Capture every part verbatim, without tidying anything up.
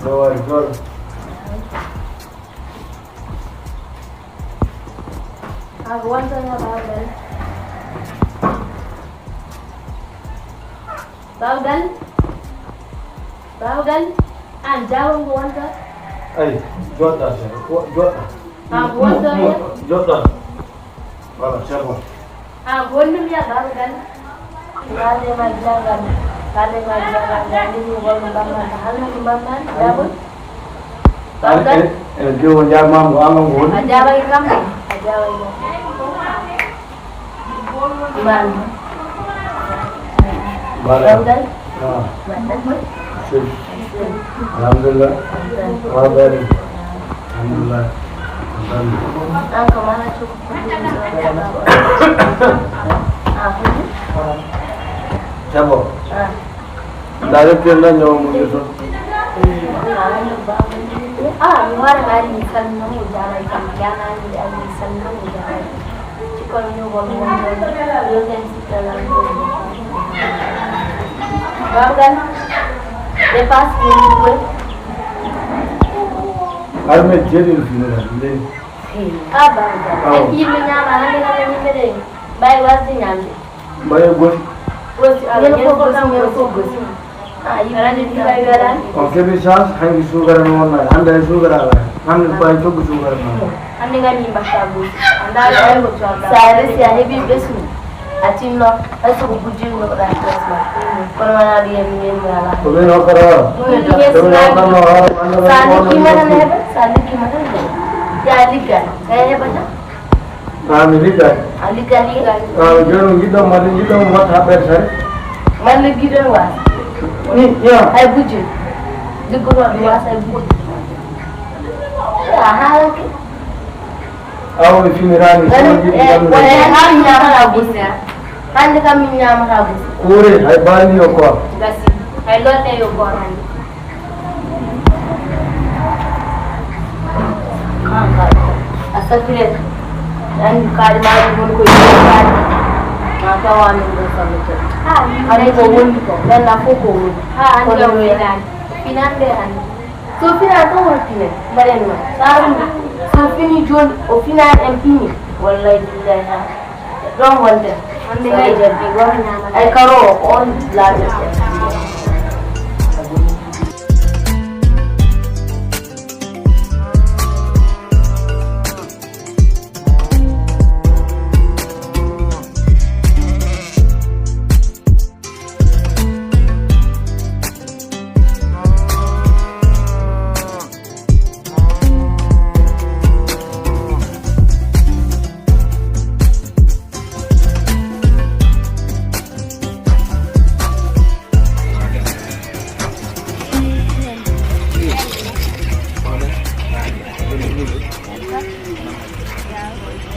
No waɗi jooɗo. Haa ko wonta ya Baaba Gana. Baaba Gana. Baaba Gana. Aan jaawol ngo wonta. Ay, jooɗɗa seeɗa. Wo-, jooɗɗa. Haa ko wonta mo-, mo-, ya? Jooɗɗa. Voilà, c'est bon. Ah, ko woni ɗum ya Baaba Gana? Mbaɗe ma jagal, mbaɗe ma jagal, ndaa ni mi wonno mbamman, hannde mi mbamman, jaabol. Baaba Gana. E, e, jowo njaarmaama ko Allah ko woni. A jaabay kam de, a jaabay kam. Mbaɗe. Mbaɗa. Baaba Gana. Ah. Mbaɗa. Seydi. Alhamdulillah. Wa bari. Alhamdulillah. An ko mana cuku. Ah, hum. C'est bon. Ah. Ndaa rewti en dañde o mo yeeso. Ah, mi wara ngari mi salmina mo jaray kam. Yana ni mi salmina mo jaray. Ci kono ñogol mo won ɗon, yo nden sittalan ɗon. Baaba Gana, dépasse ɗum ɗum. Arme jeɗel fino lan, le. Ah, Baaba Gana. Awa. Ay, yimɓe ñaama, hannde kam yimɓe ɗe, mbawi wasde ñamde. Mbawi gosi. Gosi, awa, ñande fof gosi, ñande fof gosi. Ah, yimɓe ɗe mbawi welani. On keɓi chance, hanki suukara no wonnaa, hannde hay suukara alaa. Hannde ko ɓay coggu suukara no. Hannde ngam min mbaɗta gosi. A ndaara ay ko coorɗa. So a resi, a heɓi ɓesngu, a tinno, hay so ko gujjo njogoɗaa kees ma. Kono wonaa ɗum yen, yen alaa. Ko min hokkata hoore? Ɗum e ɗo. Ko min hokkatno hoore, annda ko. So a liggiima tan heɓa, so a liggiima tan heɓa. Yaa ligga, kay heɓata. Ah, mi liggaaki. A liggaaki? Ah, jooni njiɗɗon, mbaɗi njiɗɗon waɗta haɓɓere sare? Mbaɗi liggiɗon waas? Ni, ya. Hay gujjo. Liggotoo ɗum waas hay gujjo. A haalake. Awa mi finiraani. Ngani, eh, wala kam min ñaamata gosi. Hannde kam min ñaamata gosi. Kuure, hay baali yo koor. Gasi. Hay lorɗe yo koor hannde. A safiret. Anndi kaari maaji mon ko yiɗi kaari. Ma tawa min ɗo sallo to. Ha, hannde ko woni ko. Ganda fof ko woni. Ha, anndi o finani. Finande hannde. So finani tan woni fine. Mbaɗen ma. Sa ɗum. So fini jooni, o finani en fini. Wallahi billahi ha. Ɗon wonde. Hannde kay jabbi gooto ñaamata. Ay karo o ko on laaɓirta.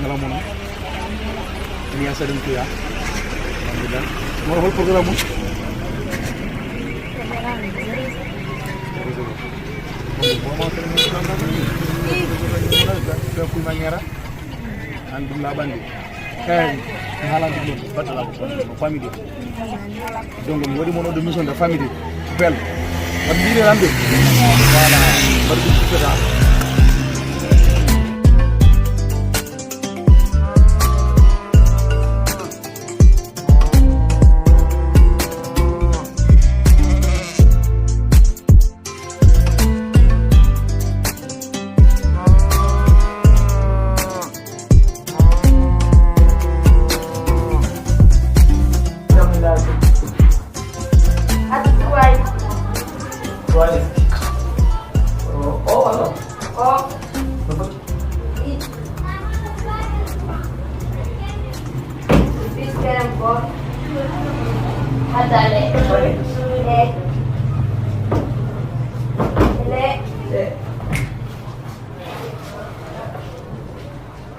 Ngala mono. Ini asa ɗum tuya. Alhamdulillah. Moro hol programme on? An ɗum laaɓande. Eeyi, mi haalande ɗum noon, baɗɗo laaɓa ko no famille. Donc, mi waɗi mon o de mission de famille. Bel. Waɗi mbiɗe lamɓe. Voilà. Waɗi ɗum sukkata.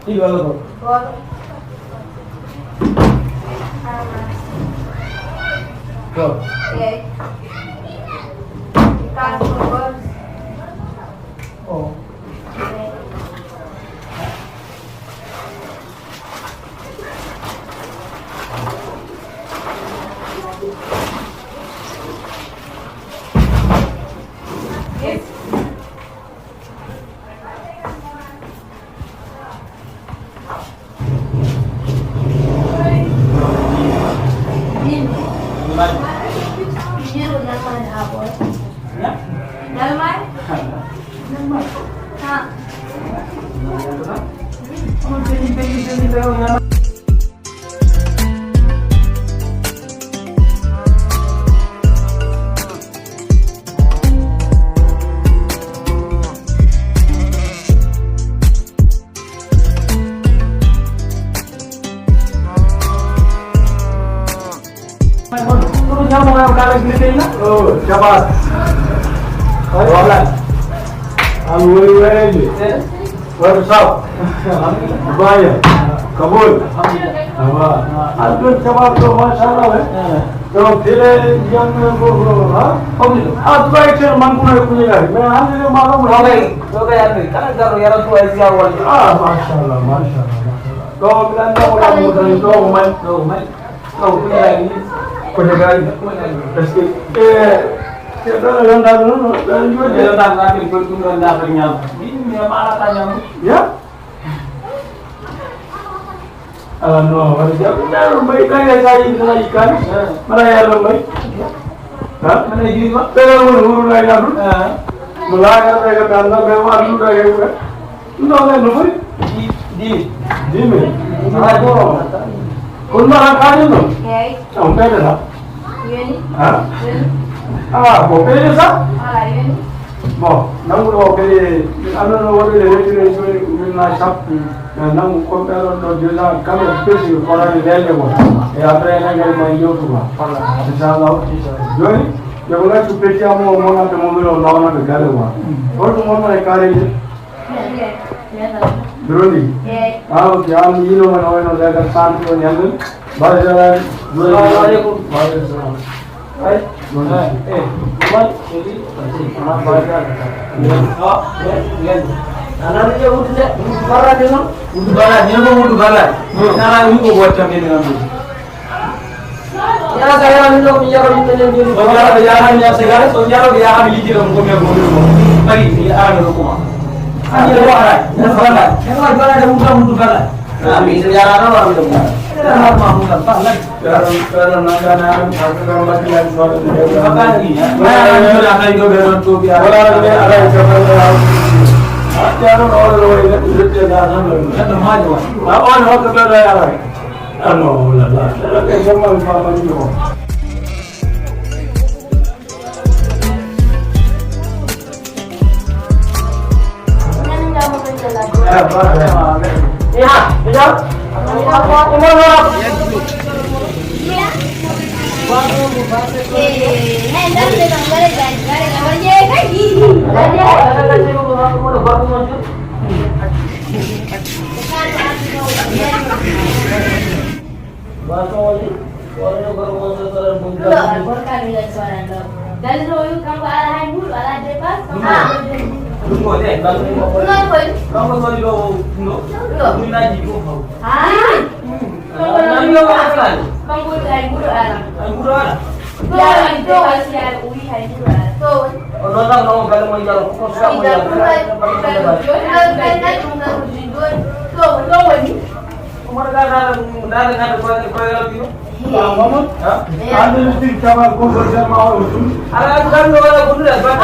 Ɗiɗi walla gooto? Gooto. Gooto. Eey. Kaas ko gooto. O. Eey. Almay? Ha. Ɗum ñaamo ngaa ko kala gila tey na? Oh, jabaat. Wala. Am woni weeje. Wala saw. Baya. Kabul. Awa. An ɗon jabaat ɗo, machallah, eh. Donc, tele jiyam men ko, ko, ha? Comme ni. Ah, duwa e tel man kuna ko ni la. Mais hande de ma ko mo. Ɗo kay, ɗo kay hande. Kala garɗo yara duwa e siya wala. Ah, machallah, machallah, machallah. Ɗo mi anda ko mo tan ɗo ko man, ɗo ko man. Ɗo ko ni la ni. Ko de gari. Parce que, eh, c'est dans le monde, non, non, dans le monde. Ɗo tan na ko ɗum ɗon da ko ñaam. Min mi ma ala ta ñaam. Ya? Ala no, wala jaɓi. Nano mbay, ɗaga sa yimɓe nana yikkani. Mbaɗa yalla mbay. Ha? Mbaɗa yiɗi ma. Ɓeɗa woni huru lay nanu. Mo laaga ɓe ga tan, ɓe wa lu ɗaga ɓe. Ɗum ɗo men no fori? Dix mille. Dix mille. Ah, bon. Kono ma han kaɗen noon? Eeyi. On ɓeydata? Yoni. Ha? Yoni. Ah, ko ɓeyde sa? Ala yoni. Bon, nangu ɗo kadi, min annduno waɗude retiré jooni, min na sap. Mm. Mais nangu comme ɓeɗon ɗo déjà, quand même, pesi ko rani lelde ko. Et après, enen kadi ma yewtu quoi. Voilà. Inchallah. Inchallah. Jooni, yo ko ngaccu petti am o, mo ngadda mo wiro, nawnaɓe galle quoi. Mm. Holto mon wona e kaari de? Bironi? Eeyi. Ah, ok. An yino wona wayno legal santu ɗo ñanden. Baasi alaa. Salamu aleykum. Wa aleykum salam. Ay. Eh, eh, Umar, Eli, ana baasi alaa. Ah, eh, eh. Ana ni wudu de, wudu barade no? Wudu barade, ni ko wudu barade. Nana ni ko wota men nan. Yala ka yala min ɗo ko yaro yimɓe nden joni. So yaro ɓe yahan ya segare, so yaro ɓe yahan yijira ko mi ko mi ko. Bari mi ara no ko ma. Ani ko ara. Ni fala. Ni ko ara da mutum mutum fala. Ah, mi so yara no wa mi do. Ara ma mutum fala. Yaro yaro na na na ka ka ma ti la so. Bakani. Ma ya ni la ka do be ron to bi. Wala ni ara ka ba. Yaro no lo ni de de na na. Na ma jo. Ma on ho ka do yara. Ah non, oh là là, c'est vrai que je m'en pas mal, non. Ba ko woni, woni no gorko on sosoran ɗum. Ɗo, gorko am ina soran ɗo. Galle ɗo, yo, kanko ala hay mbuuɗu, ala dépasse, kanko ala dépasse. Ɗum ko de, ɗum ko de. Ɗum ko de. Kanko sodi ɗo, ɗo. Ɗo. Ɗum naji ɗum haw. Ah. Kanko nani yo ko ala. Kanko hay mbuuɗu ala. Hay mbuuɗu ala. Ɗo, ɗo, ɗo, o wi hay mbuuɗu ala. Ɗo. O ɗo tan, o galle mo jaro, ko sa mo jaro. Ɗo, ɗo, ɗo, ɗo, ɗo, ɗo, ɗo, ɗo, ɗo, ɗo, ɗo, ɗo, ɗo, ɗo, ɗo, ɗo, ɗo, ɗo, ɗo, ɗo, Umar ga na da da da ko ko ya bino. Ah, Muhammad. Ha? An da mutum ta ba ko ko sai ma wa mutum. Ala an kan da wala kun da ba.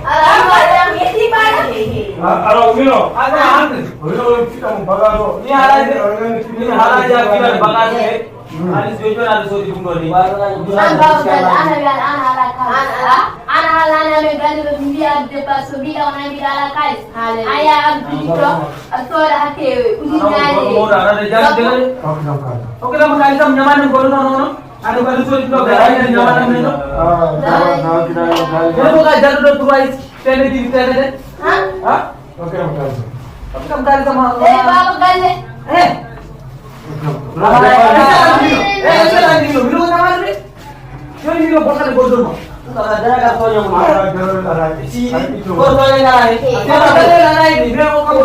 Ala an ba da mi ti ba. Ah, ala umino. Ala an. Wala wala kita mo bagaso. Ni ala ni ala ya kita bagaso. Alis be jona da sodi kun do ni. An ba da ana ya ana ala ka. An ala ana me galle be mbiya de paso bila ona mbiya ala kai. Aya am bito a soda hakke ujunnaje. Mawɗo aɗa jagge de. Hokkitamo kalisam ñamande ko noon noon. Aɗa ko aɗa sodi ɗo ɓe aɗa ñamande men ɗo. Ɗo ko ka jarɗo trois tene ɗiɗi tene de. Ha? Hokkitamo kalisam. Hokkitamo kalisam ha. Eh, baba galle. Eh. Ala ala ala. Eh, ala ala. Joni miɗo bonnata goɗɗo ma. Ala daragal soño ma. Si ko soño ngara he. Ko soño ngara he. Ko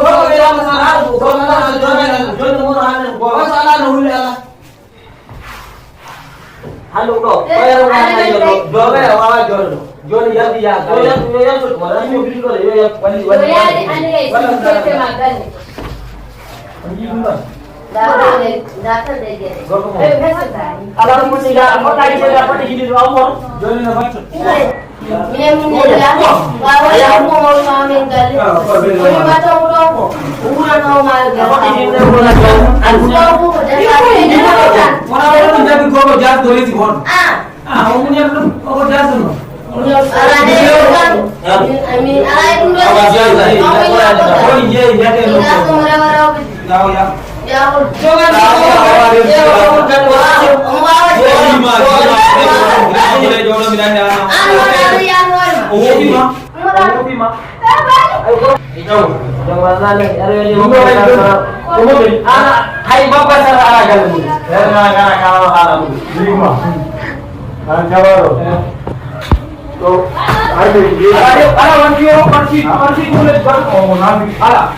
soño ngara he. Ko soño ngara he. Joni mo hande ko. Ko soño ngara he. Hande ko. Ko yaro ngara he. Joga ya wawa jodo. Joni yaldi ya. Yo yaldi yo yaldi. Wala mo bidi ko yo yaldi. Wali wali. Yo yaldi ande e sirte ma galle. Ala ɗum musiɗɗo, a fotaani ko a foti yiɗde ɗo am kono. Jooni no batto. Minen min nani la, waawa yahude mo mawɗo ma min galle. Woni ma taw ɗo ko, o wuurano ma e galle. Ɗo ko ko defaa ɓe nana tan. Wona wona ɗum jaɓi ko ko jaas ko resi won. Ah. Ah, o muñal ɗum, o ko jaas ɗum. Ala de, min, min ala e ɗum ɗo. Awa jaas, awa jaas. Woni jeeyi, yiyate ɗum. Min gaa ko mo rewa rewɓe. Yaw, yaw. Hay babba sara ala galle mum. Gara kala o haala mum. Jigma. An jawaro. To. Ala, ala wanti o, wanti, wanti ɗum le ban o mo nandi. Ala.